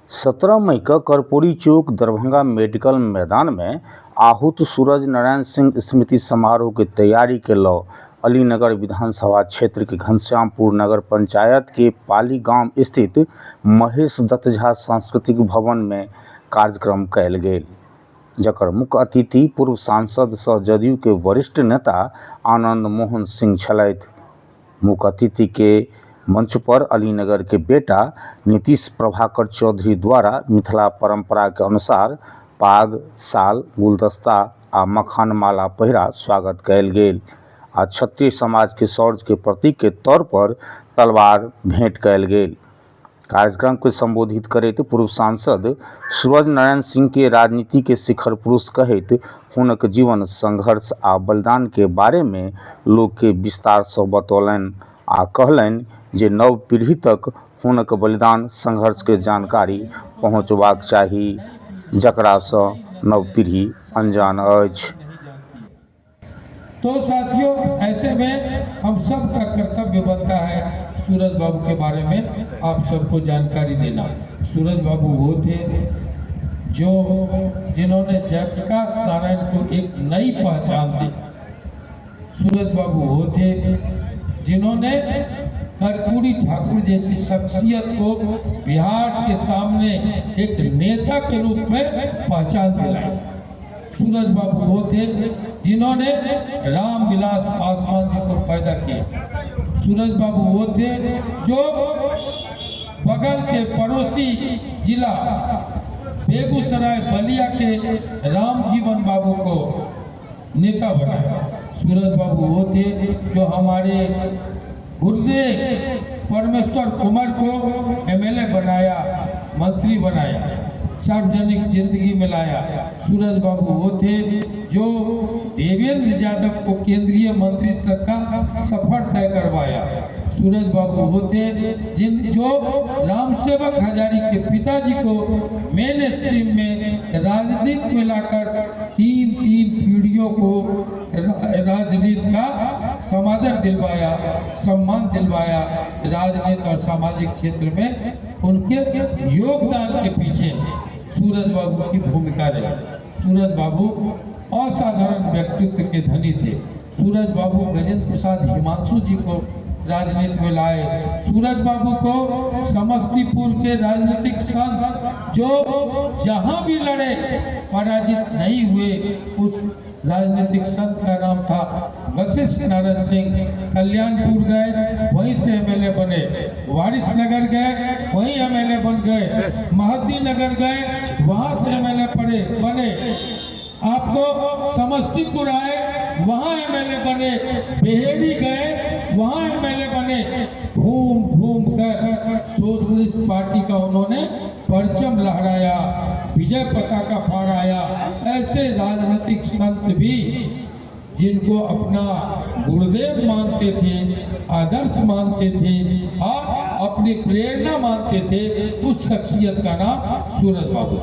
17 मई के कर्पूरी चौक दरभंगा मेडिकल मैदान में आहूत सूरज नारायण सिंह स्मृति समारोह के तैयारी के ल अलीनगर विधानसभा क्षेत्र के घनश्यामपुर नगर पंचायत के पाली गांव स्थित महेश दत्त झा सांस्कृतिक भवन में कार्यक्रम कयल गेल, जकर मुख्य अतिथि पूर्व सांसद सह जदयू के वरिष्ठ नेता आनंद मोहन सिंह छलथि। मुख्य अतिथि के मंच पर अलीनगर के बेटा नीतीश प्रभाकर चौधरी द्वारा मिथिला परंपरा के अनुसार पाग, साल, गुलदस्ता आ मखान माला पहिरा स्वागत कयल गेल आ क्षत्रिय समाज के शौर्य के प्रतीक के तौर पर तलवार भेंट कयल गेल। कार्यक्रम के संबोधित करैत पूर्व सांसद सूरज नारायण सिंह के राजनीति के शिखर पुरुष कहैत हुनक जीवन संघर्ष आ बलिदान के बारे में लोक के विस्तार सँ बतौलनि आ कहलनि जे नव पीढ़ी तक हुनक बलिदान संघर्ष के जानकारी पहुंचबाक चाही, जकरा सँ नव पीढ़ी अनजान अछि। तो साथियों, ऐसे में हम सब का कर्तव्य बनता है सूरज बाबू के बारे में आप सबको जानकारी देना। सूरज बाबू वो थे जो जिन्होंने जयप्रकाश नारायण को एक नई पहचान दी। सूरज बाबू वो थे जिन्होंने कर्पूरी ठाकुर जैसी शख्सियत को बिहार के सामने एक नेता के रूप में पहचान दिलाई। सूरज बाबू वो थे जिन्होंने रामविलास पासवान जी को पैदा किया। सूरज बाबू वो थे जो बगल के पड़ोसी जिला बेगूसराय बलिया के रामजीवन बाबू को नेता बनाया। सूरज बाबू वो थे जो हमारे गुरुदेव परमेश्वर कुमार को एमएलए बनाया, मंत्री बनाया, सार्वजनिक जिंदगी में लाया। सूरज बाबू वो थे जो देवेंद्र यादव को केंद्रीय मंत्री तक का सफर तय करवाया। सूरज बाबू वो थे जिन जो रामसेवक हजारी के पिताजी को मेन स्ट्रीम में राजनीति में लाकर तीन तीन पीढ़ियों को राजनीति का समादर दिलवाया, सम्मान दिलवाया। राजनीति और सामाजिक क्षेत्र में उनके योगदान के पीछे सूरज बाबू की भूमिका रही। सूरज बाबू असाधारण व्यक्तित्व के धनी थे। सूरज बाबू गजेंद्र प्रसाद हिमांशु जी को राजनीति में लाए। सूरज बाबू को समस्तीपुर के राजनीतिक संत जो जहां भी लड़े पराजित नहीं हुए, उस राजनीतिक संत का नाम था वशिष्ठ नारायण सिंह। कल्याणपुर गए, वहीं से एमएलए बने। वारिसनगर गए, वहीं एमएलए बन गए। महद्दी नगर गए, वहां से एमएलए पड़े बने। आपको समस्तीपुर आए, वहां एमएलए बने। बेहेरी गए, वहां एमएलए बने। घूम घूम कर सोशलिस्ट पार्टी का उन्होंने परचम लहराया, विजय पताका फहराया। ऐसे राजनीतिक संत भी जिनको अपना गुरुदेव मानते थे, आदर्श मानते थे और अपनी प्रेरणा मानते थे, उस शख्सियत का नाम सूरज बाबू।